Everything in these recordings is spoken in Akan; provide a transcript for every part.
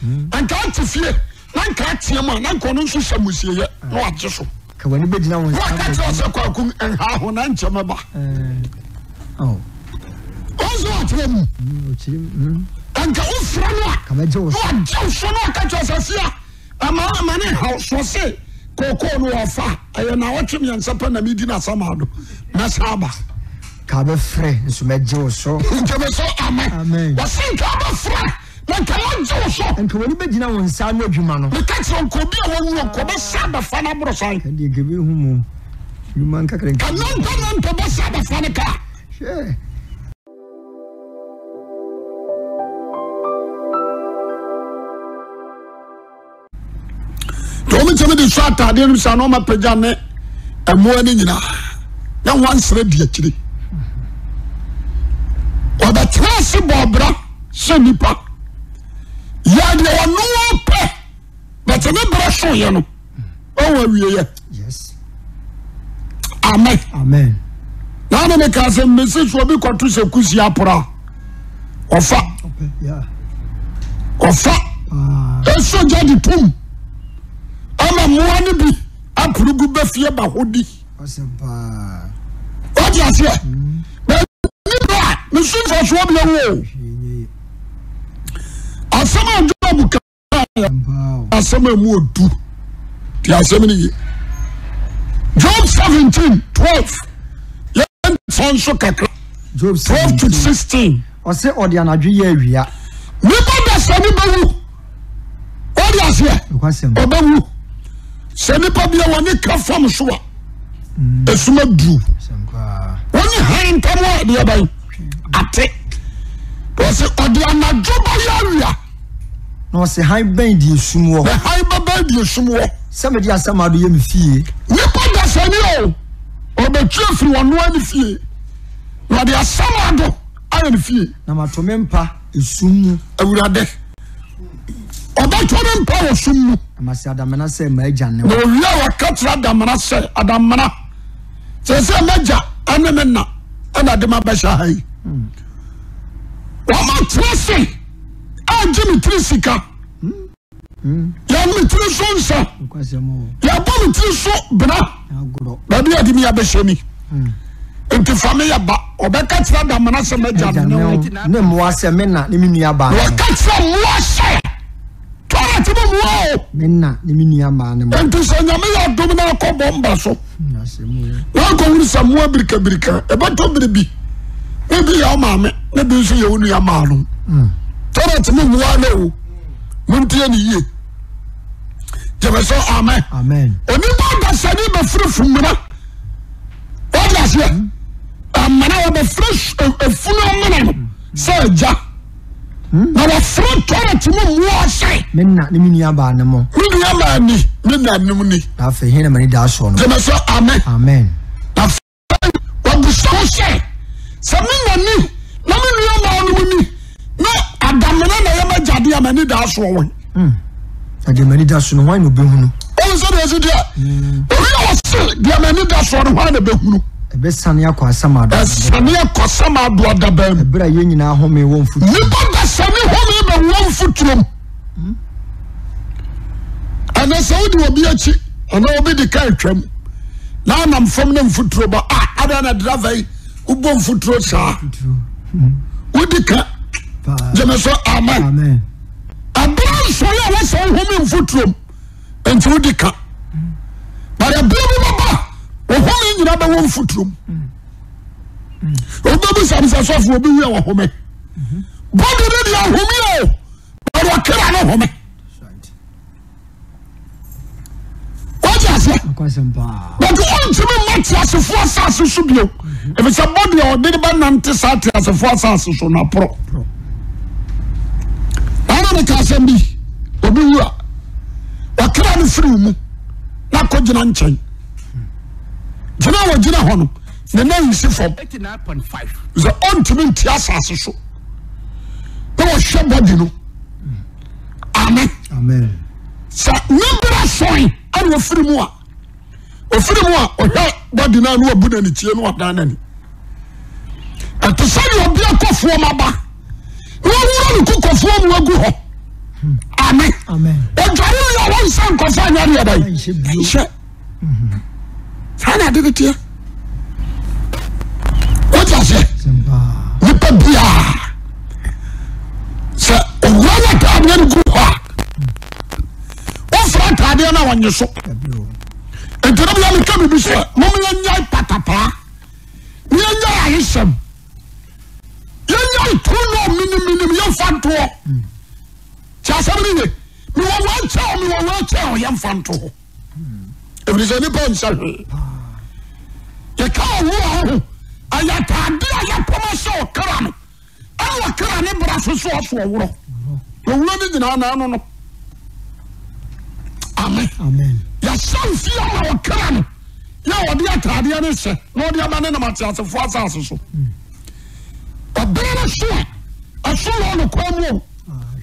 Nka ate fie na nka ateɛ mu a na nka ɔno nso hyɛ musieyɛ na wagye so. Ka w'ani bɛgyina wo Na nsa waka ano kyerɛ adwuma. sɛ kwaku nha ho na nkyɛ mɛba. Oh. Ɔnso akyerɛ mu. Ɔkyerɛ mu. Nka wofrɛ no a Ka bɛgye wo na so. wagye wo so na waka kyerɛ sɛ fia ama ama ne haw so ɔse kookoo no wɔfa ɛyɛ naawɔtwe mmiɛnsa pɛ na medi no asama do mɛsan aba. Ka bɛfrɛ nso mɛgye wo so. Nkyɛ sɛ amen. Amen. Wɔse nka wobɛfrɛ na nka magye wo so. Nka w'ani bɛgyina wo nsa ano adwuma no. Meka kyerɛ nka obi a wawuo nka ɔbɛsa abɛfa no aborosan. Ka deɛ nka bɛhu mu nnwuma nkakra Ka nanta nanta bɛsa abɛfa no kaa. Hwɛ. Nti wɔn tɛm de sɔ ataadeɛ no sa na wɔn apagya ne mmoa no nyinaa na wɔn ansrɛ di akyire. Wɔbɛtena ase bɔ ɔbra sɛ nipa. Yɛ deɛ ɔno pɛ bɛtɛ ne brɛ so yɛ no ɔwɔ awie yɛ. Amen. Amen. Na ne ka sɛ mmesi so obi kɔto sɛ kusi apora ɔfa ɔfa ɛsɔ gya de tum ama mmoa no bi aporo gu bɛ fie ba hɔ di. Wọ́n aseɛ bẹ́ẹ̀ni bá a ne so nfasuo bi ɛwɔ o asɛm a Job ka asɛm a emu odu ti asɛm no ye Job 17 12 yɛn fa nso kakra Job 12 to 16. Ɔsɛ ɔde anadwo yɛ awia. Nipa da sɛ ne bɛwu ɔde aseɛ ɔbɛwu sɛ nipa bia wɔne ka fam so a esuma duru wɔne han ntam a ɛdeɛ bɛn ate wɔsɛ ɔde anadwo bɛyɛ awia. Na ɔse han bɛn deɛ esum wɔ. Na han bɛbɛn deɛ esum wɔ. Sɛ mede asamado yɛ me fie. Nipa dasani o, ɔbɛtwi afiri ɔno ne fie. Na ɔde asamado ayɛ ne fie. Na mato me mpa esum mu. Awurade, ɔbɛto ne mpa wɔ sum mu. Na mase adamena sɛ m'agya ne wo. Na owie a waka kyerɛ adamena sɛ, adamena, sɛ sɛ m'agya ne me na ɛna de ma bɛhyɛ ha yi. Wɔn atena se. Agye me tiri sika. Yɛn me tiri so nsa. Yɛbɔ me tiri so bena. Baabi a de mi abɛhyɛ ni. Nti fa me yɛ ba. Ɔbɛka kyerɛ Adamena sɛ m'agya ne wo. Ne mmoa sɛ me na ne me nua baa. Na ɔka kyerɛ mmoa sɛ toilet mu mmoa o. Me na ne me nua maa ne mo. Nti sɛ nyame yɛ adom na akɔ bɔ mba so. Na akɔhunu sɛ mmoa birikabirika ɛbɛtɔ biribi. Na ebi yɛ wo maame na ebi nso yɛ wo nua maa no. Toilet mu mmoa no o. Montie ne yie. Gyeme sɛ amen. Amen. Onipa dasani bɛfiri fumuna. Wɔde aseɛ. Amena wɔbɛfiri efunu amena no sɛ agya. Na wɔfrɛ toilet mu mmoa sɛ. Me na ne me nua baa ne mo. Me nua maa ni, me na nom ni. Na afei he na m'ani da soɔ no. Gyeme sɛ amen. Amen. Na afei wɔbusa ho sɛ, sɛ me na ni na me nua maa nom ni na adamena na ɛyɛ m'agyadeɛ a m'ani da soɔ wɔ he. Na deɛ m'ani da so no, hwan na ɔbɛhunu? Ɔhu sɛ deɛ ɛsi deɛ, obi a ɔse deɛ m'ani da soɔ no, hwan na ɛbɛhunu? Ɛbɛsane akɔ asamado. Ɛsane akɔ asamado adabaa mu. Ɛberɛ a yɛn nyinaa home wɔ mfuturo. Nipa dasani home bɛwɔ mfuturo mu. Ɛnɛ sɛ wode obi akyi anaa obi de ka atwam na anam fam na mfuturo ba a adɛn na driver yi wobɔ mfuturo saa wodi ka gyeme so amen. Ɛberɛ nsɔre a wɔsɛ wohome mfoturom nti wodi ka but ɛberɛ bi bɛba wɔhome nyina bɛwɔ mfoturom wobɛbisa m sɛ sɔfo obi wie wɔhome bɔde no deɛ ahome o but ɔkra no home. Wọ́n aseɛ. But ɔntumi mma teasefoɔ asase so bio. Efisɛ bɔde a ɔde ba nante saa teasefoɔ asase so na porɔ. Ɛna ne ka asɛm bi. Obi wu a, ɔkra no firi mu na kɔ gyina nkyɛn. Gyina a wɔgyina hɔ no, ne nan nsi fam. Sɛ ɔntumi nte asase so. Na wɔhwɛ bɔde no. Amen. Sɛ ne berɛ sɔe ɛna ɔfiri mu a ɔfiri mu a ɔhwɛ bɔde no a na wabu n'ani tie na wadan n'ani. Ɛte sɛ deɛ obi akɔ fuom aba na wawura ne kokɔfoɔ mu agu hɔ. Ɔdware wie a wɔnsa nkɔfa nyɛ adeɛ bɛn nhyɛ. Saa na ade no teɛ. Wote aseɛ? Nipa biara sɛ owura no ataadeɛ no gu hɔ a wofura ataadeɛ no a wɔnye so. Nti no bia meka biribi sɛ mom yɛnyae patapaa na yɛnyae ayesɛm yɛnyae tu no miniminim yɛmfa ntoɔ. Kyɛ asɛm no ye mewɔ wei kyɛw mewɔ wei kyɛw yɛmfa nto hɔ. Ɛfiri sɛ nipa nhyɛ hwee. Yɛka owura ho ɛyɛ ataade a yɛpam ahyɛ ɔkra no ɛna ɔkra ne bra so so ɔso ɔworɔ. Owura no nyinaa na ano no. Amen. Yɛhyɛ mfie ama ɔkra no yɛ ɔde ataadeɛ no hyɛ na ɔde aba ne nam ateasefoɔ asase so. Ɔbere no so a ɛso wɔ no kwan mu o,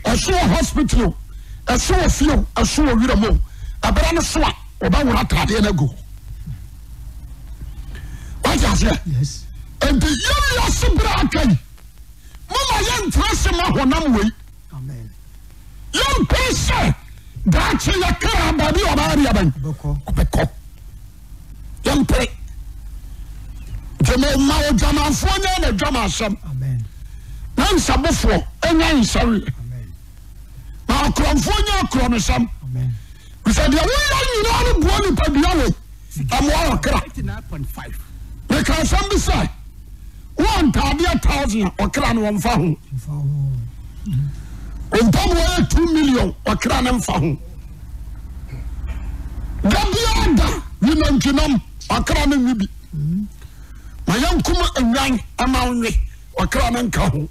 ɛso wɔ hospital o, ɛso wɔ fie o, ɛso wɔ wira mu o, ɛbere no so a ɔbɛworo ataadeɛ no agu hɔ. Wate aseɛ? Nti yɛn wiase bere aka yi, moma yɛntena ase ma honam wei. Yɛmpɛ sɛ daakye yɛkra baabi a ɔbɛyɛ deɛ bɛn ɔbɛkɔ. Yɛmpere. Nti ma odwamanfoɔ nyɛ n'adwamasɛm na nsabofoɔ nya nsaweɛ na akorɔmfoɔ nya akorɔmsɛm. Sɛ deɛ woyɛ nyinaa no boa nipadua wei ɛmoa ɔkra. Meka asɛm bi sɛ wowɔ ntaadeɛ thousand a ɔkra no wɔmfa ho. Mpaboa yɛ 2 million ɔkra no mfa ho. Da biara da wi nantwinam ɔkra no nwi bi. Ma yɛnkum nnwan ama nwe ɔkra no nka ho.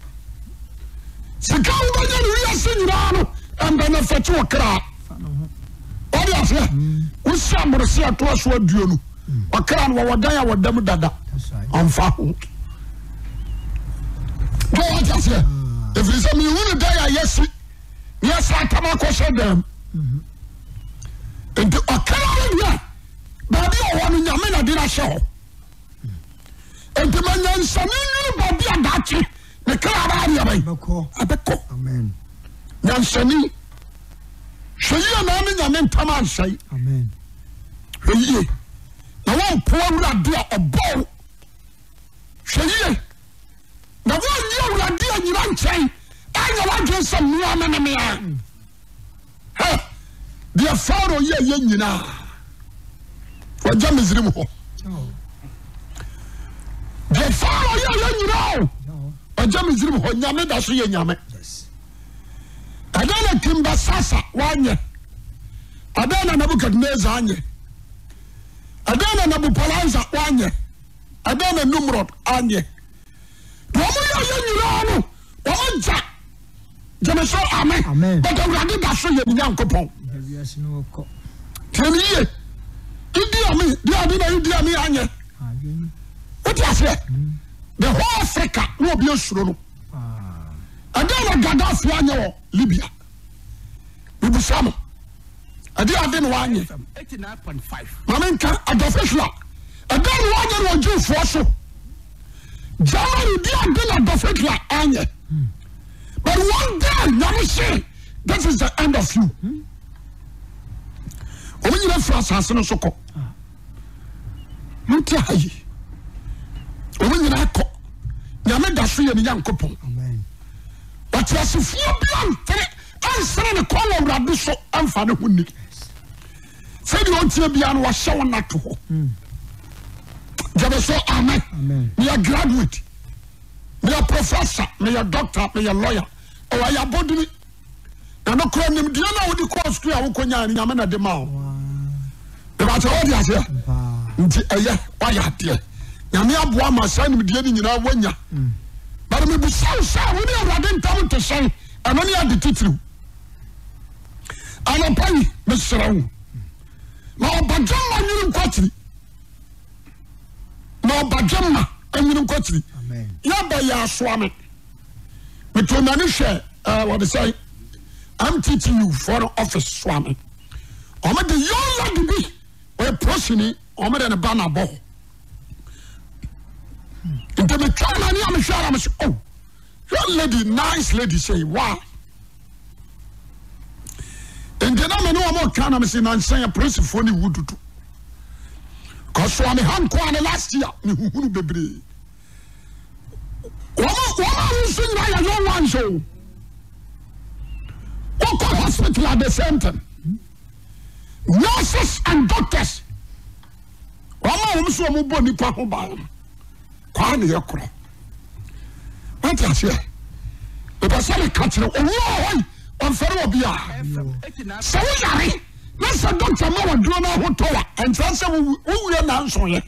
Sika a wobɛnya no wiase nyinaa no ɛmbɛnɛfɛte ɔkra. Ɔde aseɛ wosi amorose ɛtoa so 20 ɔkra no wɔwɔ dan a wɔda mu dada ɔmfa ho. Dɛ wɔte aseɛ ɛfiri sɛ mehu no dan a yɛsi na yɛsa atam akɔhyɛ dan mu. Nti ɔkra no deɛ baabi a ɔwɔ no Nyame na de no ahyɛ hɔ. Nti ma nyansani nwene baabi a daakye ne kra baa deɛ bɛn ɛbɛkɔ. Nyansani hwɛ yie na ne Nyame ntam ansɛe. Hwɛ yie na wɔmpo Awurade a ɔbɔɔ wo. Hwɛ yie na wɔnyi Awurade anyina nkyɛn anyɛ w'adwene sɛ mmea me ne mmea. Hɛ! Deɛ Farao yɛ yɛ nyinaa, wagya Misrim hɔ. Deɛ Farao yɛ yɛ nyinaa o, wagya Misrim hɔ. Nyame da so yɛ Nyame. Ɛdɛn na King Belshazzar wanyɛ? Ɛdɛn na Nebuchadnezzar anyɛ? Ɛdɛn na Nabopolassar wanyɛ? Ɛdɛn na Nimrod anyɛ? Deɛ wɔn yɛ yɛ nyinaa no, wɔn gya. Gyeme so amen. But Awurade da so yɛ ne Nyankopɔn. Tie me yie. Idi Amin, deɛ ade na Idi Amin anyɛ. Wote aseɛ? The whole Africa na obi asuro no. Ɛdeɛ na Gaddafi anyɛ wɔ Libya. Mebisa mo. Ɛdeɛ ade na wanyɛ. Maame nka Adolf Hitler. Ɛdeɛ na wanyɛ no wɔ Jewfoɔ so. Germany di ade na Adolf Hitler anyɛ. But one day Nyame se this is the end of you. Wɔn nyina firi asase no so kɔ. Monte ha yi. Wɔn nyina kɔ. Nyame da so yɛ ne Nyankopɔn. Ɔteasefoɔ bi antere ansene ne kɔn wɔ Awurade so amfa ne ho nni. Sɛdeɛ ɔteɛ biara no wahyɛ wo nna to hɔ. Gyeme so amen. Meyɛ graduate. Meyɛ professor, meyɛ doctor, meyɛ lawyer. Ɔwɔ ayɛ abɔdini. Na no kora nimdeɛ no a wode kɔɔ sukuu a wokɔnyaa no Nyame na de ma wo. Mebakyɛ wode aseɛ. Nti ɛyɛ wayɛ adeɛ. Nyame aboa ma saa nimdeɛ no nyinaa woanya. But mebisa wo sɛ wo ne Awurade ntam te sɛn? Ɛno ne ade titiriw. Anɔpa yi mesrɛ wo ma ɔbadwemma nwene nkwakyiri. Ma ɔbadwemma nwene nkwakyiri. Yɛba yɛ asoa me. Meto m'ani hwɛ ɛɛ wɔde sɛ MTTU foɔ no office soa me. Wɔn de young lady bi ɔyɛ prosini wɔn de ne ba na bɔ hɔ. Nti metwa m'ani a mehwɛ ara me sɛ oh young lady nice lady say why. Nti na me ne wɔn ka na me se nansa yɛ polisifoɔ ne wu dudu. Kɔsoa me ha nkoa ne last year me huhunu bebree. Wɔn wɔn a wɔn nso nyinaa yɛ young ones o. Wɔkɔ hospital at the same time. Nurses and doctors. Wɔn a wɔn nso wɔn bɔ nipa ho ban no. Kwaa ne yɛ korɔ. Wate aseɛ? Mepɛ sɛ meka kyerɛ owuo wɔ hɔ yi ɔmfɛre wɔ bi a. Sɛ woyare na sɛ dɔkta ma waduro no ahotɔ a ɛnkyerɛ sɛ wowie nanso yɛ.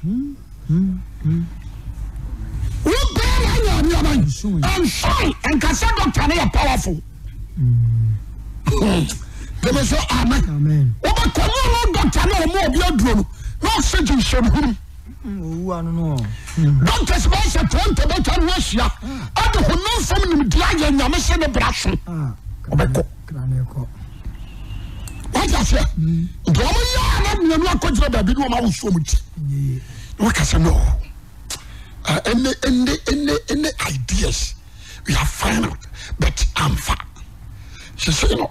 Wo bɛɛ na anya adeɛ bɛn ɛnsoe ɛnka sɛ dɔkta no yɛ powerful. Dɛmɛ sɛ amen. Wobɛkɔ ne ɔno dɔkta no ɔmo obi aduro no na oxygen hyɛ ne hunu. Doctors bɛyɛ sɛ 20 bɛtwa no ahyia ɛde honam fam nimdeɛ ayɛ nyame sɛ ne bra so ɔbɛkɔ. Wate aseɛ? Nti wɔn yɛ a na mmienu akɔgyina baabi ne wɔn awosuo wɔn ti. Na wɔka sɛ no ɛne ɛne ɛne ɛne ideas we are fine out but amfa. Sese no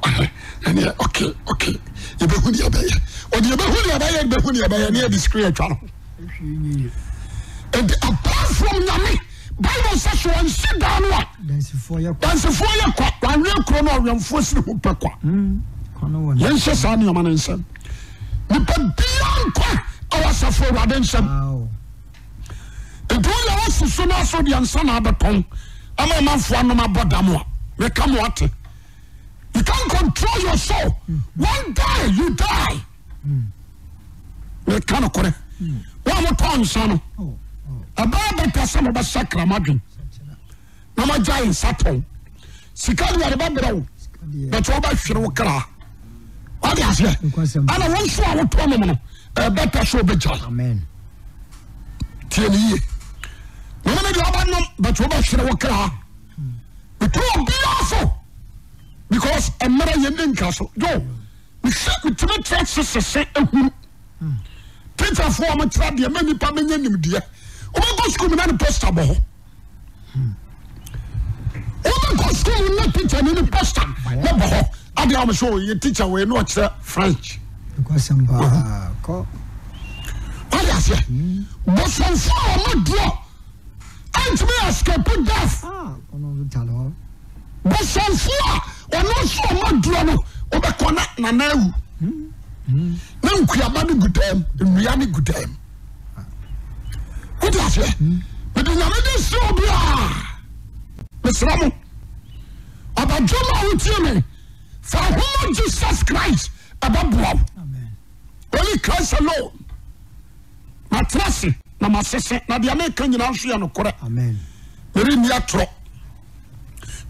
ɛneɛ okay okay yɛbɛhu deɛ ɛbɛyɛ ɔde yɛbɛhu deɛ ɛbɛyɛ yɛbɛhu deɛ ɛbɛyɛ ne yɛde screen atwa no. Nti apart from nyame bible sɛ so ɔnsi dan no a dansifoɔ yɛ kwa wanwe kuro no ɔwɛmfoɔ siri ho pɛ kwa. Hmm, Yɛnhyɛ saa nneɛma no nsɛm nipa bia nkwa ɛwɔ asafo awurade nsɛm. Nti woyɛ wosi so no aso deɛ nsa na abɛtɔn ama amanfoɔ anom abɔ dam a meka mo ate. You can't control your soul. One day you die. Meka nokorɛ. Wɔn a motɔ nsa no, ɛbɛyɛ bɛtɛ sɛ mobɛsakra mo adwene na moagyae nsa tɔn. Sika deɛ ɔde bɛbrɛ wo, bɛtɛ wobɛhwere wo kra. Wade aseɛ? Ɛna wo nso a wotɔ nom no, ɛbɛtɛ sɛ wobɛgyae. Tie ne yie. Nom no deɛ wobɛnom, bɛtɛ wobɛhwere wo kra. Metu obiara fo because mmerɛ yɛn ni nka so. Yo, mehwɛ metumi kyerɛ sesese ehuru. Teacherfoɔ a wɔkyerɛ adeɛ ma nipa bɛnya nimdeɛ. Wobɛkɔ sukuu mu na ne poster bɔ hɔ. Wobɛkɔ sukuu mu na teacher ni ne poster ne bɔ hɔ. Adeɛ a wɔn sɛ ɔyɛ teacher wei na ɔkyerɛ French. Wọ́n yà sẹ́, bosomfo a wɔn duro ɛntumi escape death. Bosomfo a ɔno nso ɔma duro no wobɛkɔ na nana awu na nkuaba no gu dɛm nnua no gu dɛm wode aseɛ mede nyame de srɛ obi a mesrɛ mo ɔbadwo ma wotie me fa homa Jesus Christ ɛbɛboa wo only Christ alone Matena ase na masese, na deɛ meka nyinaa nso yɛ nokorɛ. Merenni atorɔ.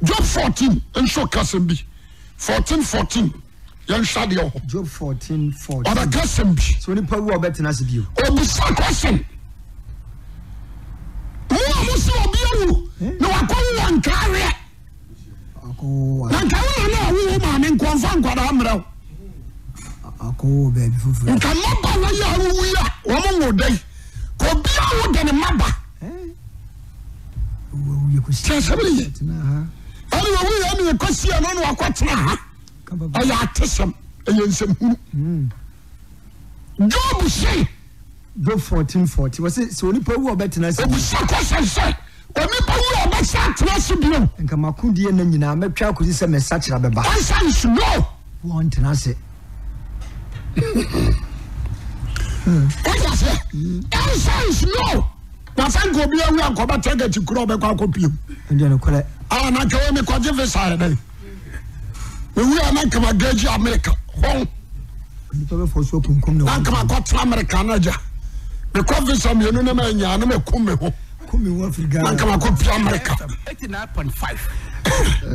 Job 14 nso ka asɛm bi. 14 14 yɛnhwɛ adeɛ wɔ hɔ. Job 14 14. Ɔbɛka asɛm bi. Sɛ onipa wu a ɔbɛtena ase bio. Obisa question. Mo a mo sɛ obi awu na wakɔwu wɔ nkaaweɛ. Na nka wo nana a wowo maame nka ɔmfa nkwadaa mmerɛ wo. Akɔwo baabi foforɔ. Nka mmabaawa yi a wowu yi a wɔn wo da yi ka obi a wo de ne mma ba. Tí a sɛm yɛ. Ɛna owu yɛ ɛna ekosi ɛno na wakɔ tena ha. Ɛyɛ atesɛm ɛyɛ nsɛm hunu. Hmm. Job se. Job 14 14 wɔsi sɛ onipa wu a ɔbɛtena ase. Obisa kɔsɛn sɛ onipa wu a ɔbɛsa atena ase bio. Nka m'akodie nna nyinaa mɛtwa akosi sɛ me nsakyera bɛba. Answer is no. Wɔntena ase. Wọ́n ase answer is no. Na sɛ nka obi awu a nka ɔbɛtɛ gɛti kura ɔbɛkɔ akɔ piem. Ɛdeɛ no korɛ. Ah na nka wɔ mi kɔgye visa yɛ dɛ. Mewu a na nka ma gɛgye Amerika hɔn. Nipa bɛ fɔ so kunkum ne ho. Na nka ma kɔ tena Amerika na agya. Mekɔ visa mmienu na ma nya na ma kum me ho. Kum me ho afiri Ghana. Na nka ma kɔ pia Amerika.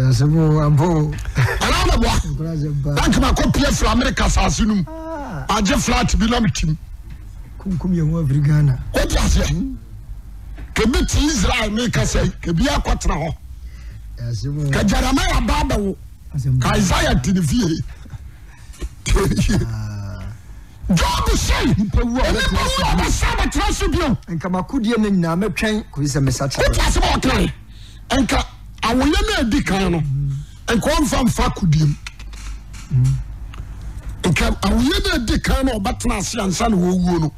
Asebo ampo. Ana na boa. Na nka ma kɔ pia firi Amerika asase no mu. Ah. Agye flat bi na me tim. Kunkum yɛn ho afiri Ghana. O ti aseɛ. Kebi ti Israel mi kasa yi kebi akɔtena hɔ. Ka Jeremiah ba abɛwo. Ka Isaiah ti ne fie. Job se, Nipa wu a onipa wu a ɔbɛsa abɛtena ase bio. Nka m'akodie nna nyinaa mɛtwɛn kɔsi sɛ me sakyera Wote bɛba. asɛm a ɔkae? Nka awoyɛ no a ɛdi kan no, nka ɔmfa mfa akodie mu. awoyɛ no adi kan na ɔbɛtena ase ansa na wɔwuo no,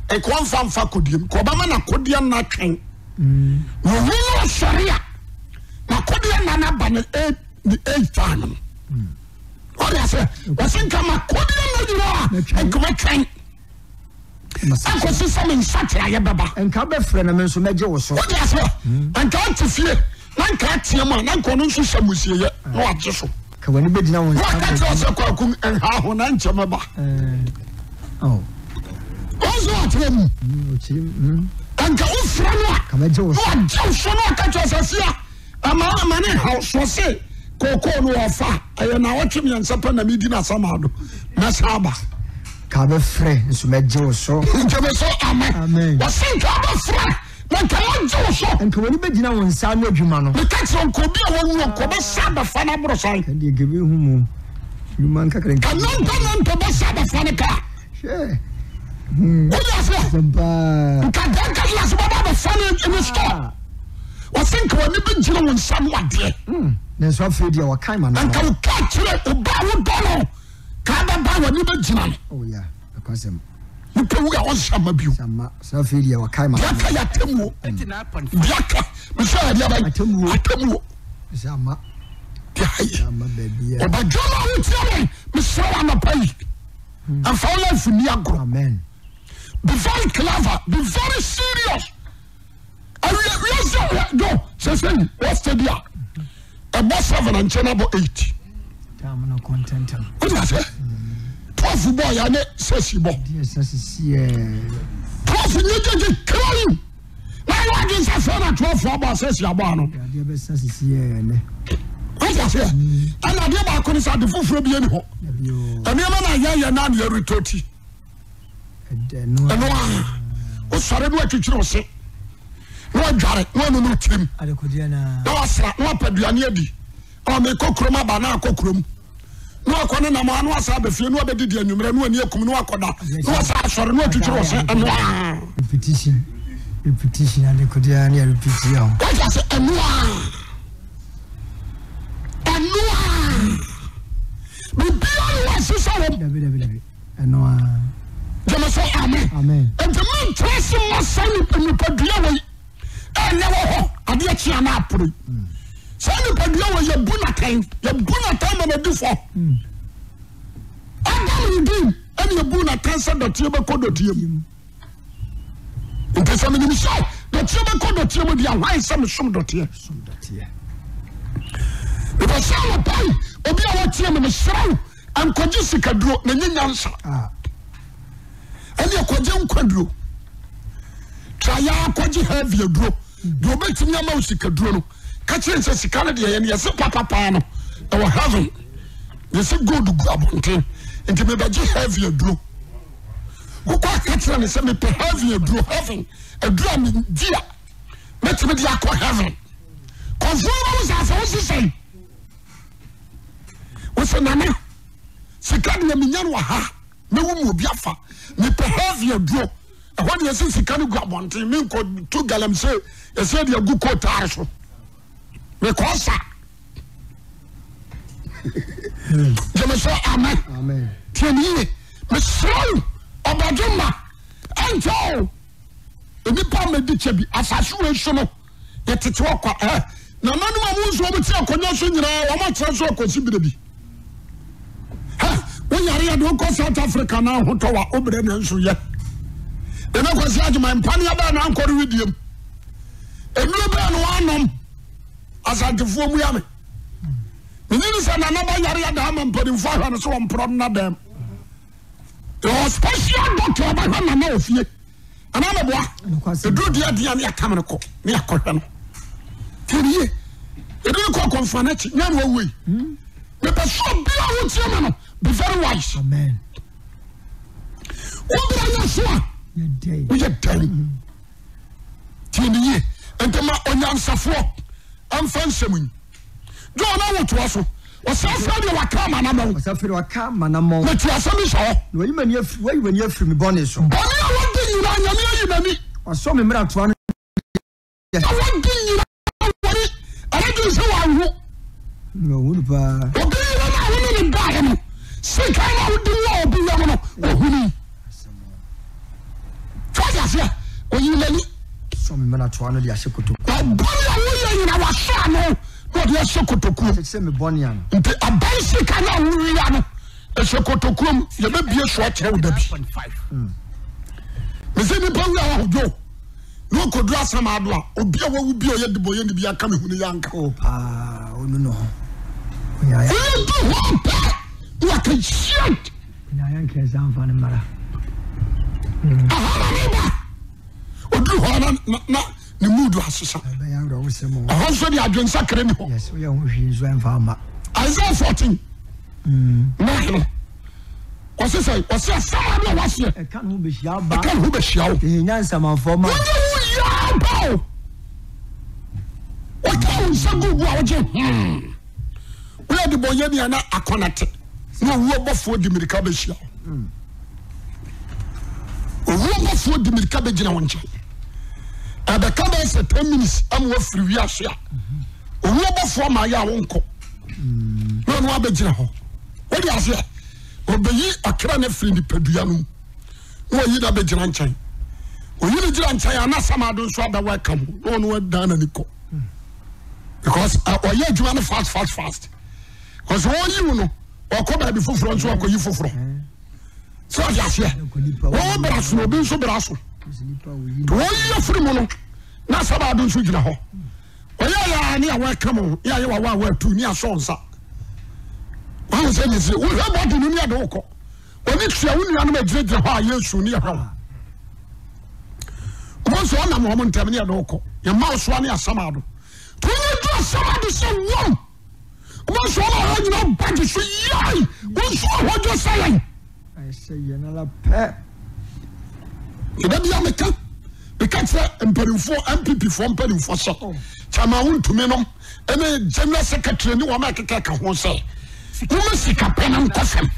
nka ɔmfa mfa akodeɛ mu, nka ɔbɛma n'akodeɛ nna twɛn. Na owu no ɔsɔre a, n'akodeɛ nna no aba ne ne age time no. Ɔde ase, wɔsi nka m'akodeɛ nna nyinaa nka mɛtwɛn. Akɔsi sɛ me nsakyeraeɛ bɛba. Nka bɛfrɛ na me nso mɛgye wo so. Wode aseɛ? Nka ate fie na nka ateɛ mu a na nka ɔno nso hyɛ musieyɛ na wagye so. Ka w'ani bɛgyina wo nsa. Waka kyerɛ sɛ kwaku nha ho na nkyɛ mɛba. Wɔn nso ateɛ mu. Nka wofrɛ no a na wagye wo so na waka kyerɛ sɛ fia. Ɛma ama ne haw so se kookoo no wɔfa a, ɛyɛ naawɔtwe mmiɛnsa pɛ na medi no asamado, mɛsan aba. Ka bɛfrɛ nso mɛgye wo so. Gyeme so amen. Wɔse nka bɛfrɛ na nka mɛgye wo so. Nka w'ani bɛgyina wo nsa ano adwuma no. Meka kyerɛ nka obi a wawuo nka ɔbɛsa abɛfa no aborosan. Ka deɛ nka bɛhu mu nnwuma nkakra nka. Ka nante nante bɛsa abɛfa no kaa. Hwɛ. Wode aseɛ? Nka deɛ nka yɛ bɛba abɛfa no ne store. Wɔse nka w'ani bɛgyina wo nsa ano adeɛ. Hmm, nanso afei deɛ wɔkae ma no. Nka woka kyerɛ ɔba a wodɔ no ka bɛba w'ani bɛgyina no. Oh yeah, ɛkwasɛm. Nipa wu a ɔnsa ma bio. Sama, sɛ afei deɛ wɔkae ma no. Deɛ aka yɛ atemmuo. Deɛ aka, mesɛ adeɛ bɛn? Atemmuo. Atemmuo. Sama. Deɛ ayi. Ɔbadwa ma wotia me, mesrɛ wo anɔpa yi. Ɛmfa wo life nni agorɔ. Amen. Be very clever, be very serious. Awie wiase wɔ do sese yi wɔ steady a ɛbɔ seven nkyɛn abɔ eight. O ti ase 12 bɔ ya ne six bɔ. 12 nye gyegye kira yi na ayɔ adi nsa fɛn na 12 abɔ six abɔ ano. O ti ase ɛna adeɛ baako ne sɛ ade foforɔ bi ɛni hɔ nneɛma na yɛ yɛ na yɛ retɔ ti. Ɛno a wosɔre na watwitwiri wo se na wadware na wanunu tirim na wasra na wapɛ aduane adi ɔ mekɔ kurom aba na akɔ kurom na wakɔ ne nam ano asa abɛfie na wabɛdidi anwummerɛ na wani akum na wakɔda na wasa asɔre na watwitwiri wo se. Ɛno a repetition repetition adekodeɛ ne repetition wagya sɛ ɛno a ɛno a biribiara ne wasesa wɔm. Dabi dabi dabi. Ɛno ara. Gyeme sɛ amen. Amen. Nti mentra se ma saa nipadua wei ɛnyɛ wɔ hɔ adeɛ kye ana apore. Hmm. Saa nipadua wei yɛbu n'atɛn, yɛbu n'atɛn ma n'adi fɔ. Hmm. Adam redin ɛna yɛbu n'atɛn sɛ dɔteɛ bɛkɔ dɔteɛ mu. Nti sɛ menim sɛ dɔteɛ bɛkɔ dɔteɛ mu deɛ hwan sɛ mesom dɔteɛ. Mepɛ sɛ anɔpa yi obi a wɔtie me mesrɛ wo Nkɔgye sikaduro na nye nyansa. Ɛne ɛkɔgye nkwaduro. Tra ya akɔgye heavy aduro. Deɛ ɔbɛtumi ama wo sikaduro no, ka kyerɛ sɛ sika no deɛ yɛn yɛse papapaa no ɛwɔ heaven. Yɛse gold gu abɔnten. Nti mebɛgye heavy aduro. Wokɔ aka kyerɛ no sɛ mepɛ heavy aduro, heaven aduro a medi a mɛtumi de akɔ heaven. Kɔnfoɔ no wo sɛ asɛ wo sesɛn. Wosɛ nana sika deɛ menya no wɔ ha mɛwu mu obi afa mepɛ heavy aduro ɛhɔ deɛ ɛsɛ sika no gu abɔnten menkɔ to galamsey ɛsɛ deɛ agu kootaare so mekɔ sa gyeme sɛ amen tie ne yie mesrɛ wo ɔbadwe ma ɛnkyɛ o nnipa mɛdi kyɛ bi asase wei so no yɛtete hɔ kwa ɛ nananom a mo nso wɔn te akonnwa so nyinaa wɔn atena so akɔsi bere bi ɛ woyare yɛ de wokɔ South Africa na ahotɔ wa wobrɛ na nso yɛ ɛna kwasi agyema mpaneɛ bɛɛ na ankɔre widiem nnuro bɛɛ na wɔanom asantefoɔ mu yame menyini sɛ nana ba yare adaa ma mpanimfoɔ ahwɛ no sɛ wɔmporɔ no nadam yɛwɔ special doctor ɔbɛhwɛ nana wɔ fie anaa mɛboa ɛduru deɛ deɛ ne atam no kɔ ne akɔhwɛ no tiɛniye ɛde no kɔ akɔmfa no akyi nyɛ no awuei mepɛ sɛ obi a wotie me no be very wise wobra yɛ so a woyɛ dɛn tiɛniye nti ma onyansafoɔ ɛmfa nsɛm yi John na wotoa so. Ɔsɛ afei deɛ waka amanamɔn. Ɔsɛ afei deɛ waka amanamɔn. Mete asɛm yi hyɛ hɔ. Na wayi m'ani afiri wayi w'ani afiri me bɔne so. Bɔne a wadi nyinaa Nyame ayi n'ani. Wasɔ me mmerɛtoa no deɛ. A wadi nyinaa wani ɛna dwen sɛ wanhu. Na ɔhu no paa. Obi yere no a wo ne ne daeɛ no sika no a wode wɔ obi yɛ no. na atoa no de ahyɛ kotokuo. Na bɔne a woyɛ nyina wasɔ ano na ɔde ahyɛ kotokuo. Akyekyere me bɔne ano. Nti aban sika no a wowia no ɛhyɛ kotokuo mu yɛbɛbie so akyerɛ wo da bi. Mese nipa wia ahodwo na ɔkɔduru asam ado a obi a wawu bi a ɔyɛ debɔyɛ ne bi aka me hunu yɛ anka. O paa ɔnu ne ho. Ɔyɛ du hɔ pɛ na waka shit. Ɛhɔ na ne ba ɔduru hɔ na na ne mood asesa. Ɛhɔ nso de adwensakra ni hɔ. Isaiah 14 9 no ɔse sɛ ɔse asɛm ade a waseɛ ɛka ne ho bɛhyia ba ɛka ne ho bɛhyia wo ɛhenya nsamanfoɔ ma wonyɛ wo yaa ba o wɔka wo nsa gu bu a wogye hmm woyɛ de bɔnyɛ ni ana akɔnate na owuo bɔfoɔ di mirika bɛhyia wo owuo bɔfoɔ di mirika bɛgyina wo nkyɛn ɛbɛka bɛyɛ sɛ 10 minutes ama wafiri wiase a owuo bɔfoɔ ma yɛ a wonkɔ na ɔno abɛgyina hɔ wode aseɛ ɔbɛyi ɔkra no afiri nipadua no mu na ɔyi no abɛgyina nkyɛn ɔyi no gyina nkyɛn a na samado nso abɛwɔ ɛka mu na ɔno adan n'ani kɔ because ɔyɛ adwuma no fast fast fast because ɔyi wo no ɔkɔ baabi foforɔ nso akɔyi foforɔ sɛ ɔde aseɛ wɔwɔ bra so na obi nso bra so nti wɔyi afiri mu no na samado nso gyina hɔ ɔyɛ yɛ a ne a wɔka mu ne ayɛ wawa a wɔatu ne asɔ nsa wɔn sɛ ne si wohwɛ bɔdi no ne ɛde wokɔ wɔne tua wo nuanom agyinagyina hɔ a yɛsu ne yɛhwɛ wo wɔn nso ɔnam wɔn ntɛm ne ɛde wokɔ yɛma wo soa ne asam ado to nyɛ du asam ado sɛ wɔm wɔn nso ɔma wɔn nyina ba gye so yai wɔn nso ɔhɔdwo sɛ yɛn Ɛda bia meka meka kyerɛ mpanimfoɔ NPP foɔ mpanimfoɔ sɛ oh. kyɛma wontumi nom ɛne general secretary ne wɔn a ɛkeka ka ho sɛ wɔn sika pɛ no nkɔ fam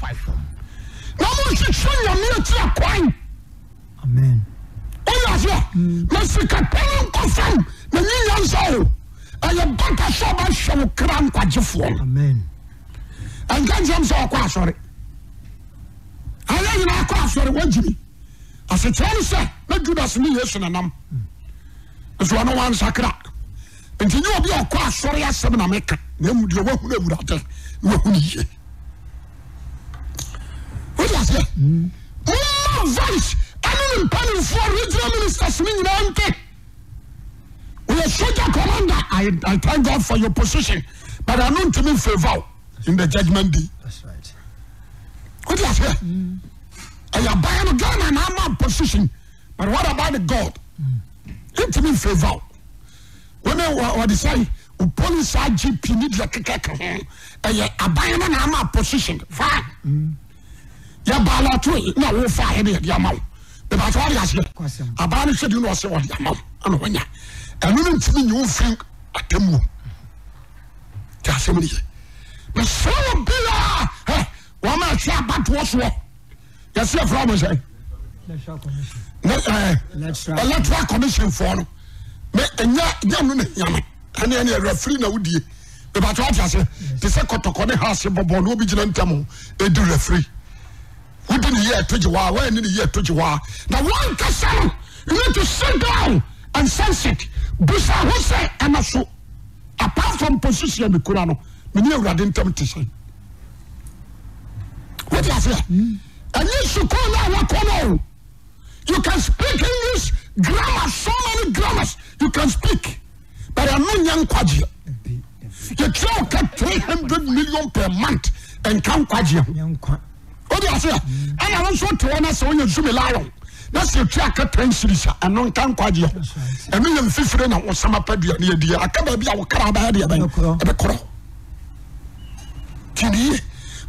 na wɔn nhwehwɛ nyame akyi akwan. Amen. Oyɛ aseɛ mm. na sika pɛ no nkɔ fam na nyi nyansa o ɛyɛ bata sɛ ɔbɛhwɛ wo kra nkwagyefoɔ no. Amen. Ɛnka nkyɛn sɛ ɔkɔ asɔre. Ayɛ nyinaa kɔ asɔre wɔgyimi. Asekyerɛ ne sɛ na Judas ne Yesu nanam. Nso ɔno wansakra. Nti nyɛ obi a ɔkɔ asɔre asɛm na meka na emu deɛ wahunu awurade na wahunu yie. Wode aseɛ? Momma vice ɛne ne mpanimfoɔ regional ministers ne nyinaa nte. Woyɛ soldier commander I, I thank God for your position but ɛno ntumi favour wo in the judgment day. That's right. Wode aseɛ? Ɛyɛ aban no Ghana na ama position but what about the God? Ntumi favour wo. Wɔne wɔde sɛ police IGP ne deɛ keka ka ho ɛyɛ aban no na ama position fine. Yɛ baalɔto na wofa yɛ de yɛde ama wo. Bɛbàtɛ wɔde aseɛ aban no hwɛ di na ɔsɛ wɔde ama wo ɛna wɔnya ɛno no ntumi nyi wo mfiri atemmuo. Te asɛm no yɛ. Mesrɛ wɔ biara ɛ wɔn a ɛhwɛ abatoɔ soɔ yɛsɛ yɛfrɛ wɔn sɛ electoral commission foɔ no mɛ ɛnyɛ nyɛ no na hia me ɛne ɛne referee na wodie bɛbàtɛ wɔte aseɛ te sɛ kɔtɔkɔ ne ha ase bɔbɔ na obi gyina ntam edi referee wodi ne yie ɛto gye waa wɔn ne ne yie ɛto gye waa na wɔn nkasa no you need to sit down and sense it busa ho sɛ ɛna so. Apart from position a mekura no, me ne Awurade ntam te sɛn? Wote aseɛ? Ɛnyɛ sukuu no a wakɔ no o. You can speak English grammar, so many grammars you can speak, but ɛno nyɛ nkwagyeɛ. Yɛtua wo ka 300 million per month nka nkwagyeɛ ho. Wode aseɛ? Ɛna wo nso te hɔ na sɛ woyɛ Zumi Lion na sɛ ɛtua aka 10 series a ɛno nka nkwagyeɛ ho. Ɛno yɛ mfifire na wosam apadua ne adie aka baabi a wo kra bɛyɛ deɛ bɛn ɛbɛkorɔ. Tiɛ yie.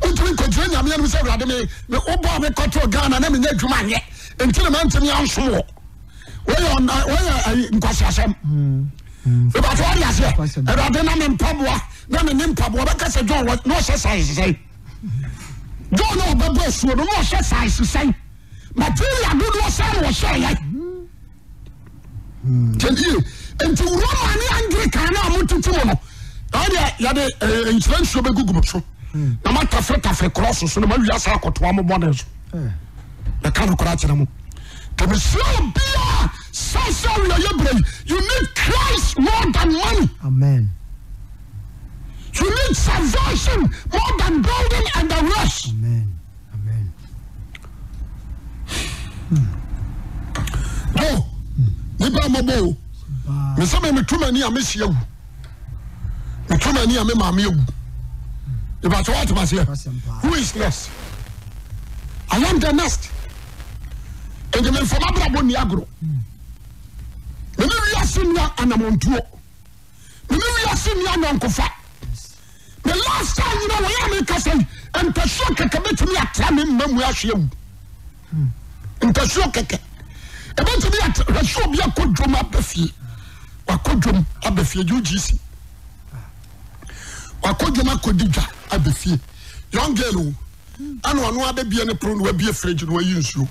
Wontumi nkɔgyina Nyame anim sɛ Awurade me me wobɔ a mekɔtoo Ghana na menya adwuma anyɛ nti na mantumi ansom wɔ. Woyɛ ɔna woyɛ ayi nkwasiasɛm. Ìbàtí wọ́n di aseɛ. Awurade na me mpaboa na me ne mpaboa bɛka sɛ John wɔ na ɔhyɛ size sɛn. John na ɔbɛbɔ asuo no na ɔhyɛ size sɛn. Material dodoɔ sɛn na ɔhyɛ yɛ. Tiɛnie nti Roma ne Anglican na ɔmo tete mu no na ɔdeɛ yɛde eh, nhyira nsuo bɛgugu mo so na ma tafere tafere korɔso so na ma wia saa akɔtoa mo bɔne so. Mɛka no koraa kyerɛ mo. Nti mesrɛ obiara. Asase awieeɛ berɛ yi, you need Christ more than money. Amen. You need salvation more than building and the rest. Amen. Amen. No, nipa mmɔbɔ o. Me sɛ me meto m'ani a mesi awu. Meto m'ani a me maame awu. Ìbàtɛ wà tẹ̀mà seɛ. Who is next? I am the next. Nti me nfama abrabɔ ni agorɔ. Me ne wiase ni anamontuo. Me ne wiase ni anyɔnkofa. Me lifestyle nyina wɔyɛ a mekasa yi ntasuo kɛkɛ bɛtumi atra me mma mu ahwe awu. Ntasuo kɛkɛ ɛbɛtumi atra hwɛ sɛ obi akɔ dwom aba fie wakɔ dwom aba fie UGC wakɔ dwom akɔdi dwa aba fie young girl o ɛna ɔno abɛbie ne pono na wabie fridge na wayi nsuo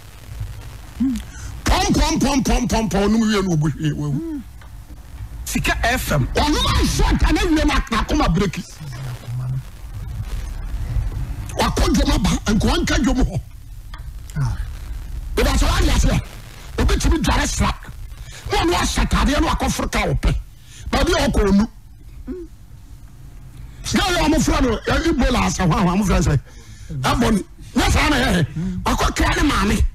pɔmpɔmpɔmpɔmpɔmpɔn ɔnom wie na ɔbɔ hwie wawu. Sika FM. Ɔnom anso ata na wie na n'akoma breki. Wakɔ dwom aba nka ɔnka dwom hɔ. Ìbá sọ wá di aseɛ obi tumi dware sra na ɔno ahyɛ ataadeɛ na wakɔforo kaa ɔpɛ baabi a ɔkɔ ɔnu. Sika yɛ wɔn fura no Ebola asɛ hɔ a wɔn fura sɛ ɛbɔ ne nyɛ saa na yɛ wakɔ kra ne maame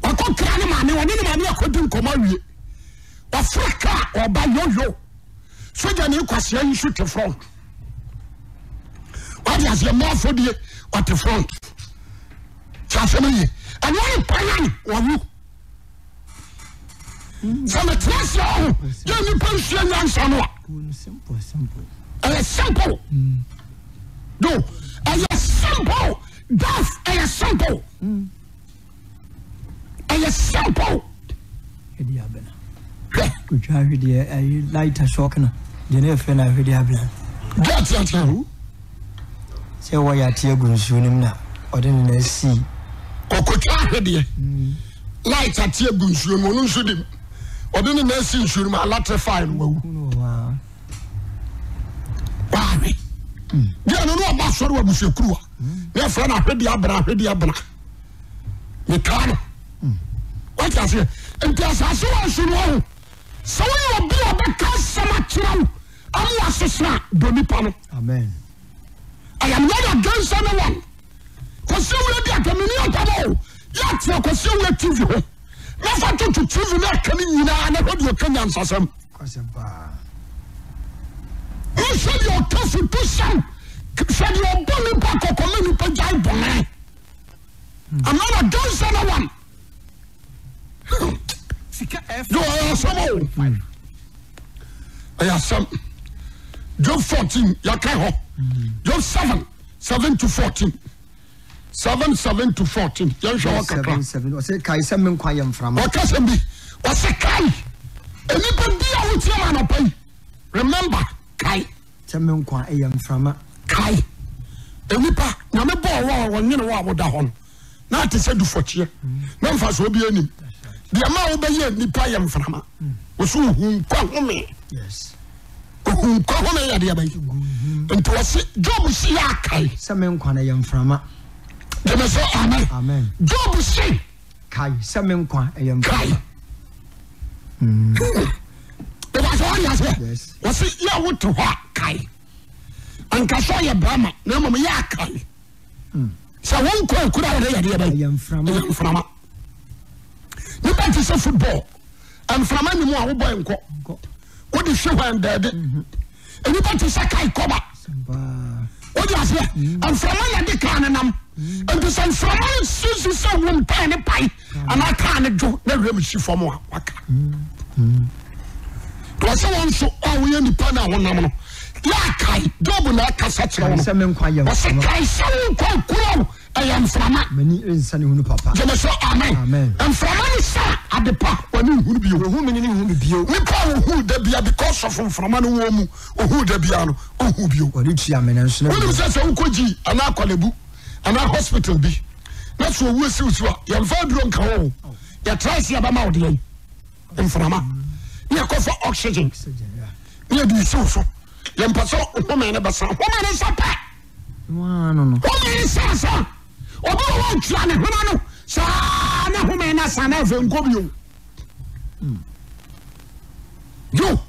wakɔ kra ne maame ɔne ne maame akɔdi nkɔmɔ awie. Ɔforo kaa ɔba yoyo. Sogya ni kwasia yi nso te front. Wate aseɛ mmaa afɔdie ɔte front. Sɛ asɛm yi ɛno ne kwan wawu. Sɛ metena ase ɔho yɛ nnipa nsua nyansa no a ɛyɛ simple. Do ɛyɛ simple. Death ɛyɛ simple. Ɛyɛ simple. Ɛdi abena. Hwɛ. Kotwa ahwedeɛ ayi light shock no deɛ ne yɛfrɛ no ahwedeɛ abena. Deɛ ateatea ho. Sɛ wɔyɛ ate agu nsuo no mu na ɔde ne nan si. Ɔkotwa ahwedeɛ. Light ate agu nsuo no mu ɔno nso de ɔde ne nan si nsuo no mu alatrefy no wawu. Waahwe. Deɛ no ne ɔba asɔre wɔ abusuakuruwa. Ne yɛfrɛ no ahwedeɛ abena ahwedeɛ abena. Metaa no. Wate aseɛ? Nti asase wɔ nso no ɔho. Sɛ woyɛ obi a ɔbɛka asɛm akyerɛ wo ama wasesa a, dɔ nipa no. Amen. I am not against anyone. Kwasi Awuah di ata mini atam o. Yɛ atena Kwasi Awuah TV ho. Na fa toto TV na aka ne nyinaa na hwɛ deɛ ɔka nyansasɛm. Kwasɛm paa. Wohwɛ deɛ ɔka futusɛm. Hwɛ deɛ ɔbɔ nipa kɔkɔ ma nipa gyae bɔne. I'm not against anyone. Sika FM. Yo, ɛyɛ asɛm o. Ɛyɛ asɛm. Job 14, yɛka hɔ. Job 7, 7 to 14. 7, 7 to 14. Yɛnhwɛ hɔ kakra. 7, 7. Ɔsɛ kae sɛ me nkwa yɛ mframa. Ɔka sɛm bi. Ɔsɛ kae. Nnipa bi a wotie ma anɔpa yi. Remember, kae. Sɛ me nkwa yɛ mframa. Kae, nnipa, Nyame bɔɔ wo a ɔnwene wo a woda hɔ no, na ate sɛ dufɔkyeɛ, na mfasoɔ bi anim. Deɛ ma wobɛyɛ nnipa yɛ mframa. Wɔso ohu nkwa home. Ohu nkwa home yɛ deɛ bɛyɛ. Nti wɔse Job si yɛ akae. Sɛ me nkwa no yɛ mframa. Gyeme sɛ amen. Amen. Job se. Kae sɛ me nkwa yɛ mframa. Kae. Ìbá sọ wọ́n yà sẹ́. Wọ́n sẹ yẹ wo te hɔ a kae. Anka sɛ ɔyɛ bɛrima na mmom yɛ akae. Sɛ wɔn nkɔ ekura wɔde yɛ deɛ bɛyɛ. Ɛyɛ mframa. Ɛyɛ mframa. Nipa ti sɛ football. Mframa ni mu a wobɔ nkɔ. Wode hwe hɔ ɛndɛɛde. Nipa ti sɛ kae kɔba. Wode aseɛ. Mframa na de kaa ne nam. Nti sɛ mframa no sisi sɛ wom kaa ne pae anaa kaa ne dwo na wiem si fam a waka. Wɔ sɛ wɔn nso a woyɛ nipa no a wonam no yɛ akae. Job na ɛkasa kyerɛ wɔn. Wɔsɛ kae sɛ wo nkwa kura wo ɛyɛ mframa. M'ani rensa ne hunu papa. Gyeme sɛ amen. Amen. Mframa ne sa adepa w'ani nhunu bio. Wɔhu me ne ne hu me bio. Nipa a wɔhu da bia because of mframa no wɔ mu ohu da bia no ohu bio. Wɔde tua me nanso na Wonim sɛ sɛ wokɔ gyi anaa akɔlebu anaa hospital bi na sɛ owu esiw so a yɛmfa aduro nka ho o. Yɛtra ase yɛbɛma wo deɛ mframa ne yɛkɔfa oxygen ne yɛde esiw so. Yɛmpɛ sɛ home no bɛsa home no nsa pɛ. Home no sa sa obi wɔ hɔ ɔtua ne hwene no saa na home no asa na afei nkɔ bio. Yo,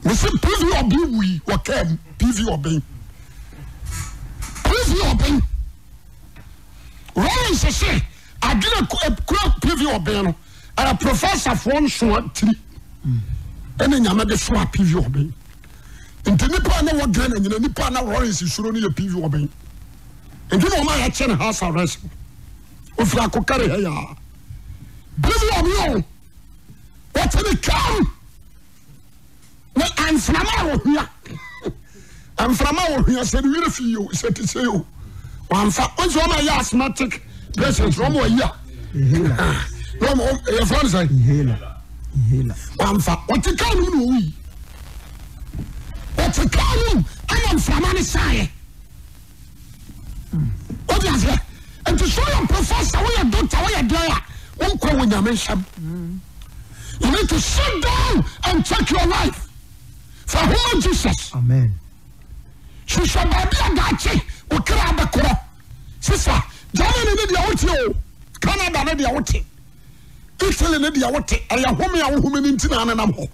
mese PV ɔben wui wɔ kaa mu. PV ɔben. PV ɔben. Rollins se adwene kura PV ɔben no ɛyɛ professorfoɔ nsoa tiri ɛna nyame de soa PV ɔben. Nti nipa a na wɔ Ghana nyina nipa a na Rollins suro no yɛ PV ɔben. Nti na wɔn a yɛkyɛ no house arrest no. Ofiri akokare ha yaa. PV ɔben o. Wɔte ne kaa mu. Na mframa a wɔhia mframa a wɔhia sɛ ne werɛ fi o sɛ te sɛ o wɔamfa wɔn sɛ wɔn a yɛ asthmatic patients wɔn wɔ yi a na wɔn yɛfrɛ no sɛ wɔamfa wɔte kaa no mu na wɔwu yi wɔte kaa no mu ɛna mframa no saeɛ. Wode aseɛ? Nti sɛ woyɛ professor, woyɛ doctor, woyɛ deɛ a, wonkɔ wɔ nyame nsɛm. You need to sit down and check your life. Fa ho ma Jesus. Amen. Hwehwɛ baabi a daakye wo kra bɛkorɔ. Sisa, Germany ne deɛ wote o, Canada ne deɛ wote, Italy ne deɛ wote, ɛyɛ home a wohome no nti na anenam hɔ.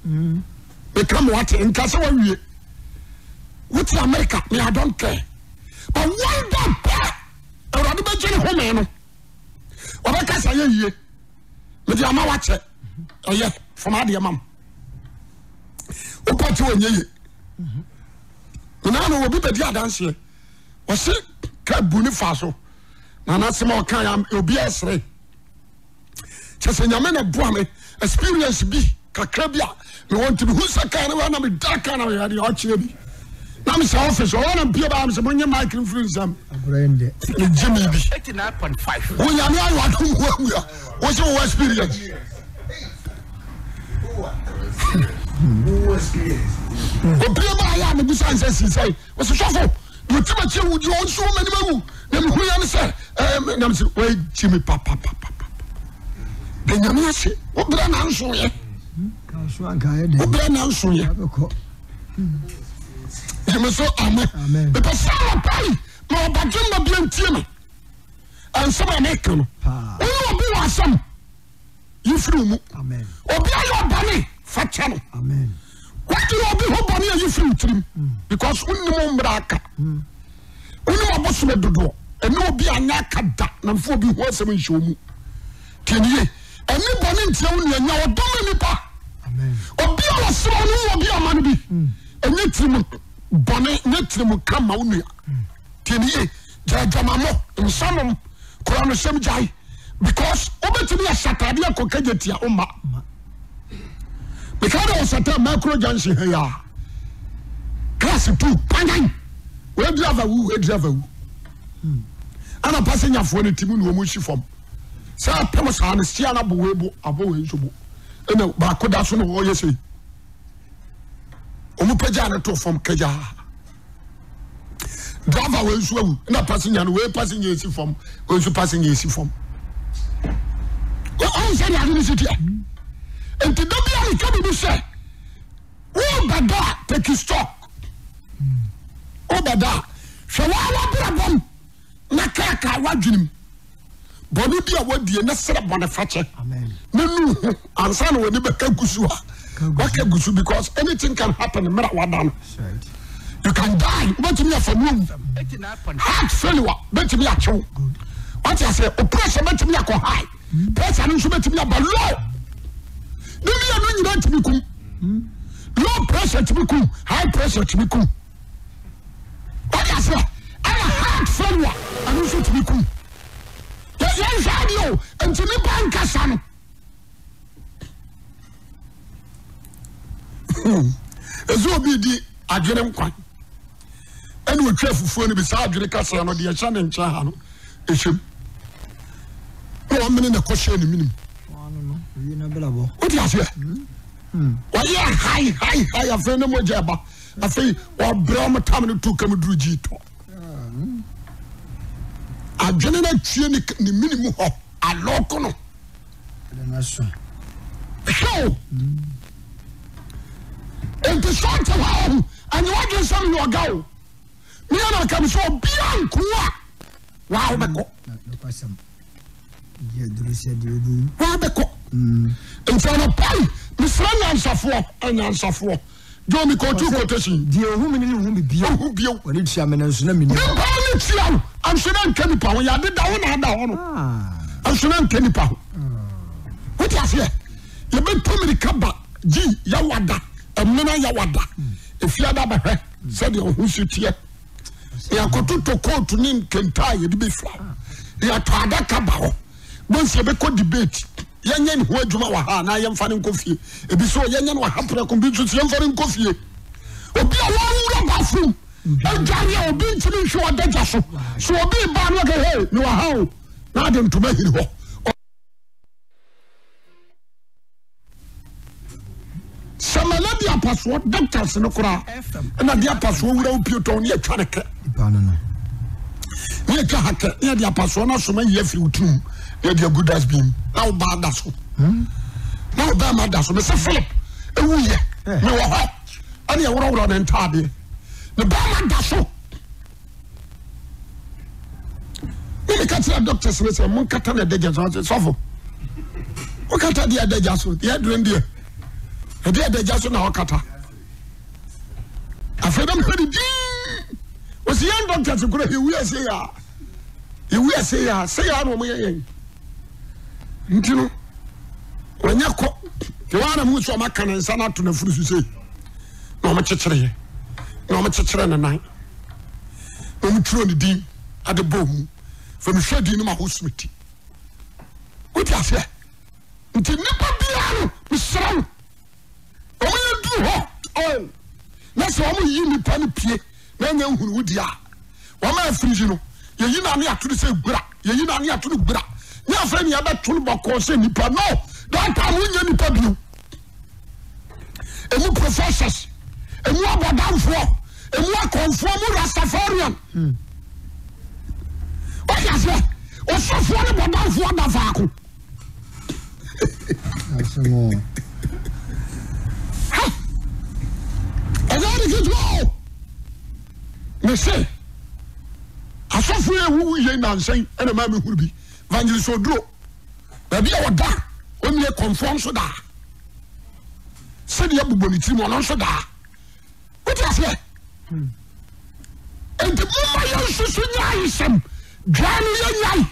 Meka mo ate, nka sɛ wawie. Wote America, me I don't care. But one day pɛ, Awurade bɛgye ne home no. Ɔbɛka sɛ ɛyɛ yie. Mede ama wakyɛ. Ɛyɛ, fam adeɛ ma m. Wopɛ te wɔnyɛ yie. Menaa no obi bɛdi adanseɛ. Ɔse ka bu ne fa so. Na n'asɛm a ɔka ya obi ɛsere. Kyɛ sɛ nyame na boa me experience bi kakra bi a mewɔ nti mehu sɛ kaa no wɔ na meda kaa na mehwɛ deɛ ɔkyerɛ bi na mesɛ office ɔwɔ na mpie baa mesɛ monye mic no mfiri nsɛm megye me bi wo nyame ayɛ adom ho awua wo sɛ wowɔ experience obie baa yɛ a mebusa nsɛ sii sɛ Ɔsɛ sɔfo deɛ ɔti m'akyi awu deɛ ɔnso wɔ m'anim awu na mehu ya ne sɛ ɛɛ nam sɛ wɔagye me papapapa de nyame ase wobrɛ nanso yɛ wobrɛ nanso yɛ gyeme so amen mepɛ sɛ anɔpa yi ma ɔbadwemma bia ntie me ɛnsɛm a meka no wone obi wɔ asɛm yi firi wo mu. Obi ayɛ ɔbɔne fa kyɛ no. Wadwene obi ho bɔne a yi firi wo tirim mm. because wonim mmerɛ aka. Mm. Wonim abosome dodoɔ ɛne obi anyɛ aka da na mfa obi ho asɛm nhyɛ wo mu. Tiɛniye ɛne bɔne ntia wo nua nya ɔdɔ ma nipa. Obi a wɔsrɛ no wɔ bi ama no bi mm. ɛnyɛ tirim bɔne nyɛ tirim ka ma wo nua. Tiɛniye Gyae adwamammɔ, nsanom, koranosɛm gyae because wobɛtumi ahyɛ ataadeɛ akɔ kagya tia wo mma. Meka dɛ ɔsata Makuro junction ha yi a class 2 panyan wei driver wu wei driver wu ɛna passengerfoɔ no ti mu na wɔn si fam sɛ apem saa no sia no abo wei bo abo wei nso bo ɛna baako da so na wɔyɛ sɛ wɔn pagya no to fam kagya. Driver wei nso awu na passenger no wei passenger esi fam wei nso passenger esi fam. Ɔn sɛ de ade no si teɛ. Nti da bi a meka biribi sɛ wobɛda a take stock. Wobɛda a hwɛ waa wabrabɔ mu na kaakaa w'adwenem. Bɔne bi a wadie na srɛ bɔne fakyɛ na nu ho ansa na w'ani bɛka gu so a waka gu so because anything can happen mmerɛ a wada no. You can die wobɛtumi afa mu awu heart failure bɛtumi akyew wate aseɛ o pressure bɛtumi akɔ high pressure no nso bɛtumi aba low ne mmienu nyinaa tumi kum low pressure tumi kum high pressure tumi kum. Wode aseɛ? Ɛna heart failure ɛno nso tumi kum. Yɛnhwɛ adeɛ o, nti nipa nkasa no. Ɛsɛ obi di adwene nkwan ɛna otwa fufuo no bi saa adwene kasa no deɛ ɛhyɛ ne nkyɛn ha no ɛhyɛm na wɔmene na ɛkɔhyɛ ne menim. Wode aseɛ? Wɔyɛ hai hai hai afei ne mogya ɛba. Afei ɔbrɛ ɔmo tam no to kam duru gyi tɔ. Adwene no atwie ne ne mini mu hɔ alɔko no. Hwɛ o. Nti sɛ ɔte hɔ a ɔho ɛnyɛ wadwene sɛ meyɛ ɔga o. Meyɛ na ɔka me sɛ obia nko a waa wobɛkɔ. Waa bɛkɔ. Nti anɔpa yi, mesrɛ nyansafoɔ, anyansafoɔ. Joe mi kootu quotation. Deɛ ohu mi no nhu mi bio. Ohu bio. Ɔne tua mi nanso na mi ni. Nipa ne tua wo, nso na nka nipa ho. Yade da wo na ada hɔ no. Ah. Nso na nka nipa ho. Wote aseɛ? Yɛbɛtu mirika ba gyi yawada, ɛmena yawada, efiada bɛhwɛ sɛdeɛ ɔho si teɛ. Yɛakɔtotɔ kootu ne nkenta a yɛde bɛfira. Yɛatɔ adaka ba hɔ. Bonsi yɛbɛkɔ debate. Yɛnyɛ ne ho adwuma wɔ ha anaa yɛmfa no nkɔ fie. Ebi so yɛnyɛ no wɔ ha prɛko, bi nso so yɛmfa no nkɔ fie. Obi a wɔwura bathroom adware a obi ntumi nhwɛ ɔdagya so. So obi ba no ɔka hey mewɔ ha o na ade ntoma hiri hɔ. Sɛ mɛlɛ de apasoɔ doctors no koraa ɛna de apasoɔ wura wo pie tɔn ne atwa ne kɛ ne atwa ha kɛ ne yɛde apasoɔ no asoma yi afiri wo tirim ne yɛde agu dustbin na wo baa da so na wo bɛrima da so mesɛ Philip ewu yɛ mewɔ hɔ ɛne ɛworɔworɔ ne ntaadeɛ ne bɛrima da so. Ne meka kyerɛ doctors no sɛ monkata no adagya so ɔse sɔfo wokata deɛ adagya so deɛ aduro deɛ ɛde adagya so na ɔkata afei na mehwɛ ne din ɔsi yɛn doctors kora yɛwu ase yɛ a yɛwu ase yɛ a sɛ yɛ a na ɔmo yɛ yɛn nti no wɔnyɛ kɔ te wɔn a na mo nso ɔmo aka ne nsa no ato n'afuru so sei na ɔmo kyekyere yɛ na ɔmo kyekyere ne nan. na wɔn twerɛ ne din ade bɔ mu fɛ mehwɛ din no ma ho sumi ti wote aseɛ nti nipa biara no mesrɛ wo wɔn yɛ duru hɔ oh na sɛ wɔn yi nipa no pie na ɛnyɛ nhunu wo di a wɔn a afiri no yɛyi na ne ato no sɛ gbura yɛyi na ne ato no gbura ne afei ne yɛbɛto no bɔkɔɔ sɛ nipa no that time wonyɛ nipa bio. Emu professors, emu abɔdamfoɔ, emu akɔmfoɔ, mu Rastafarian. Wọ́n yà sẹ́, ọ̀sọ́foɔ ne bɔdamfoɔ da faako. Ɛnyɛ ade ketewa o. Mese, asɔfoɔ yɛ wuwu yie nansa yi ɛna maa mi huru bi. Evangelist Oduro. Baabi a ɔda ɔnnie kɔnfoɔ nso daa. Sɛdeɛ abobɔ ne tirim ɔno nso daa. Wote aseɛ? Nti momma yɛnsusu nyae nsɛm dwaa no yɛnyae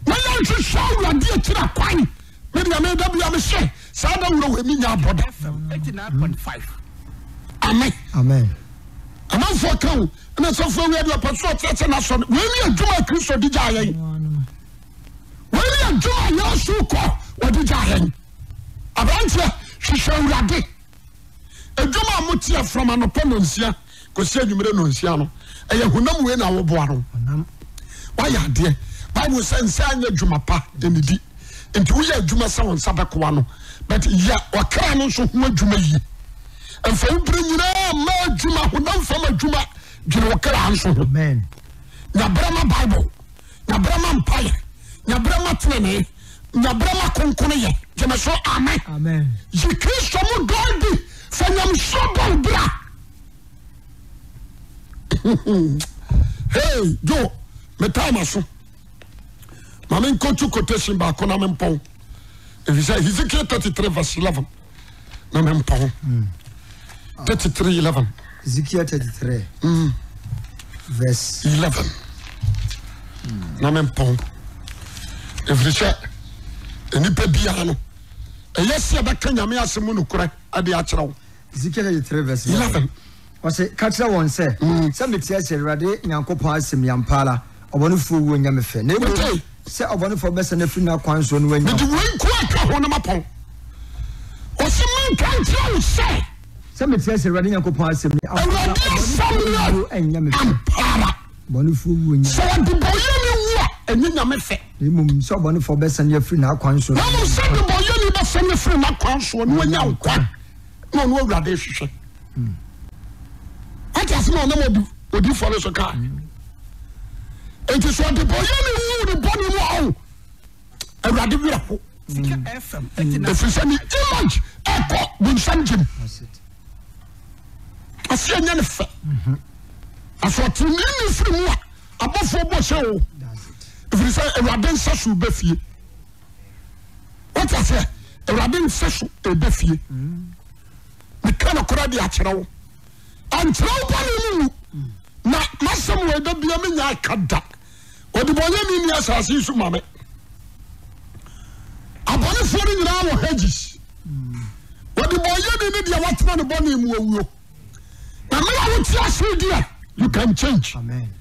na yɛnhwehwɛ Awurade akyiri akwan. Me deɛ meda bia mehyɛ saa da wura wɔ mi nya abɔ da. Amen. Amen. Amanfoɔ ka o ɛna sɔfo awia deɛ ɔpɛ so ɔkyerɛ sɛ n'asɔ no wei ne adwuma a Kristo de gyaa yɛn. Wei ne adwuma a Yesu kɔ wɔde gyaa yɛn. Aberanteɛ, hwehwɛ Awurade. Adwuma a moteɛ from anɔpa nonsia kɔsi anwummerɛ nonsia no, ɛyɛ honam wei na woboa no. Woayɛ adeɛ. Bible sɛ nsa anyɛ adwuma pa ɛnidi. Nti woyɛ adwuma sɛ wo nsa bɛkoa no. But yɛ ɔkra no nso ho adwuma yie. Mfa wo berɛ nyinaa ma adwuma, honam fam adwuma, dwene wo kra nso ho. Nya berɛ ma Bible. Nya berɛ ma mpaeɛ. Nya berɛ ma tenenee. Nya berɛ ma kronkronyɛ. Gyeme so amen. Amen. Yi Kristo mu dɔ adi. Fa nyamesuro bɔ wo bra. Hey, Joe, me time aso. Ma me nkotu quotation baako na me mpɔn. Efisɛ Hezekiel 33 verse 11 na me mpɔn. 33 11. Ezekiel 33 mm. verse 11 na me mpɔn. Efiri sɛ nnipa biara no ɛyɛ sɛ ɛbɛka nyame asɛm mu nokorɛ ade akyerɛ wo. Ezekiel 33 verse 11. Ɔse, Ka kyerɛ wɔn sɛ, mm. Sɛ mete ase Awurade Nyankopɔn asɛm yi, ampa ara, ɔbɔnefoɔ wuo nyɛ me fɛ, na mmom sɛ ɔbɔnefoɔ bɛsane afiri n'akwan soɔ na wanya Mede wei nko aka ho na mapɔn. Ɔse, Menka nkyerɛ wo sɛ. Sɛ mete ase Awurade Nyankopɔn asɛm ni, ampa ara, Awurade asɛm ɔbɔnefoɔ wuo nyɛ me fɛ. Ampa ara. Ɔbɔnefoɔ wuo nyɛ. Sɛ ɔdebɔyɛni wu a, ɛnyɛ Nyame fɛ. Na mmom sɛ ɔbɔnefoɔ bɛsane afiri n'akwan soɔ na mmom sɛ ɔdebɔyɛni bɛsane afiri n'akwan soɔ na wanya nkwa. Na ɔno Awurade hwehwɛ. Wate ase na ɔnam ɔdi odiifoɔ no so kaa. Nti sɛ ɔdebɔyɛni wu ne bɔne mu a ɔwo Awurade werɛ ho. Ɛfiri sɛ ne image ɛkɔ bonsam gyem. Ɔsi ɛnyɛ ne fɛ. Asɛ ɔteneneeni firi mu a abɔfoɔ bɔ hyɛ o. Ɛfiri sɛ Awurade nsa so bɛ fie. Wote aseɛ? Awurade nsa so ɛbɛ fie. Meka nokorɛ de akyerɛ wo. Ankyerɛ wo bɔne no mu. Na masɛm wɔ ɛda bia menya aka da. Ɔdebɔnyɛni nni asase yi so ma me. Abɔnefoɔ no nyinaa wɔ Hades. Ɔdebɔnyɛni ne deɛ watena ne bɔne mu awuo. Na mmerɛ a wote ase deɛ, you can change. Amen.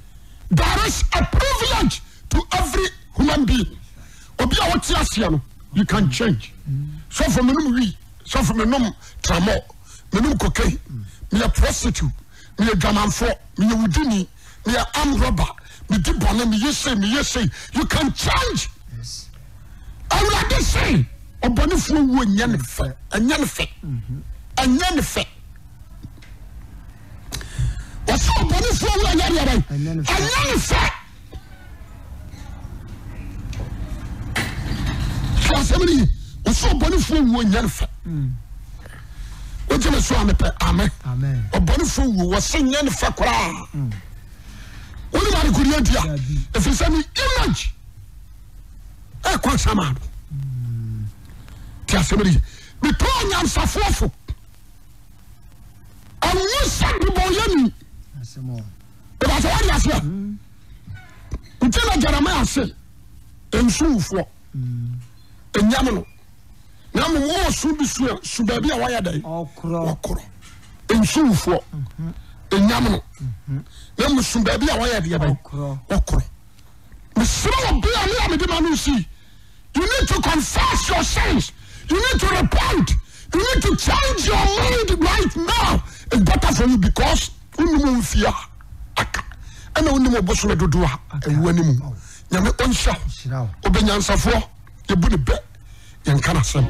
There is a privilege to every human being. Obi a wote aseɛ no, you can change. Sɔfo menom wii, sɔfo menom tramɔ, menom cocaine, meyɛ prostitute, meyɛ dwamanfoɔ, meyɛ wudini. meyɛ armed robber medi bɔne meyɛ sei meyɛ sei you can change awurade se ɔbɔnefoɔ wuo nyɛ ne fɛ ɛnyɛ ne fɛ ɛnyɛ ne fɛ wɔsɛ ɔbɔnefoɔ wuo ɛnyɛ deɛ bɛn ɛnyɛ ne fɛ hwɛ asɛm no yi wɔsɛ ɔbɔnefoɔ wuo nyɛ ne fɛ wogye me so a mepɛ amɛ ɔbɔnefoɔ wuo wɔse nyɛ ne fɛ koraa wonim adekodeɛ nti a ɛfiri sɛ ne image ɛkɔ asama no nti asɛm no yi metɔɔ nyansafoɔ fo ɛnwo sɛ debɔyɛni ɛbɛsɛ wode aseɛ nti na Jeremiah se nsu wufoɔ ɛnyam no na mmom wowɔ so bi su su baabi a wɔyɛ dɛn wɔkorɔ nsu wufoɔ ɛnyam no na mmom su baabi a wɔyɛ deɛ bɛn wɔkorɔ mesrɛ wɔ bia ne a mede ma no si You need to confess your sins. You need to repent. You need to change your mind right now. It's better for you because wonim mfie a aka ɛna wonim ɔbosome dodoɔ a ɛwu anim. Nyame ɔnhyira wo. Ɔbɛnyansafoɔ yɛbu ne bɛ yɛnka n'asɛm.